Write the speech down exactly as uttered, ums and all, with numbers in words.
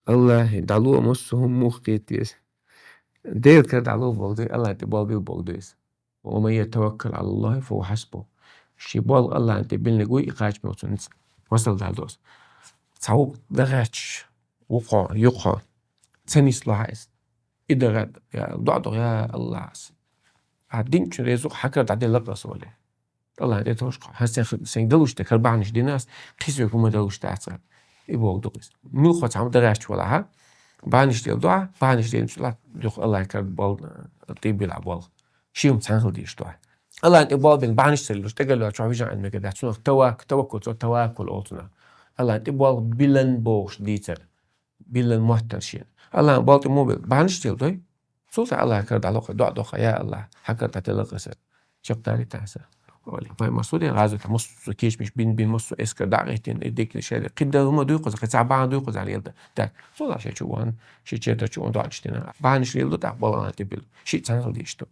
Аллахьа дӀало массо а хӀума муха кхета веза. Дела кара дӀало боху дуй, Аллахьна тӀе болх билла боху дуй иза. «Ва ман ятаваккал Ӏалаллахьи фа хӀува хьасбух». Шен болх Аллахьна тӀе биллинарг вуй, и кхача болчунца масал дӀадоз. Цхьа ву дагӀаьчча, вукхо, юкхо, ца нисло хьа иза. И дагӀа, я, доӀа доху, я Аллахь, ас. А динчун реза ву, хьан кара дӀаделла ас олий. Аллахьна тӀе товш кхо. Хьан сен, сен далуш тӀе кара бахьанаш дина ас, кхин соьга хӀума далуш дац ас. И боху ду иза. Муьлхха цхьа хӀума дагӀаьчча валахь, бахьанаш дела доӀа, бахьанаш дела чула, юха Аллахьа кара болх, тӀе билла болх. Ши хӀума цхьаьна хила дезаш ду. Аллахьна тӀе болх бина бахьанаш ца луш, тӀе галла чохь вижан аьнна мега дац. Цунах тавак-, таваккул, цо таваккул олу цунах. Аллахьна тӀе болх билан бохуш дийцар. Билан моттар шена. Аллахьна болх тӀе муха билла? Бахьанаш дела дой. Цул тӀаьхьа Аллахьа кара дӀалокха, доӀа доху, я Аллахь, хьан кара дӀаделла аса. Чекхдалийтахьа аса. Олий. Пайхамар суде гӀазота массо а кечамаш бин, бин массо а эскар дӀа а гӀиттина, и дегна шаьле. Кхидда хӀума дуй кхуза, кхин цхьа бахьана дуй кхуза аьлла. Так, цул тӀаьхьа шен чу ван, шен чедара чу ван доӀанаш дина. Бахьанаш лелла ду, тӀаккха болх Аллахьна тӀе билла. Шиъ цхьаьна хила дезаш ду.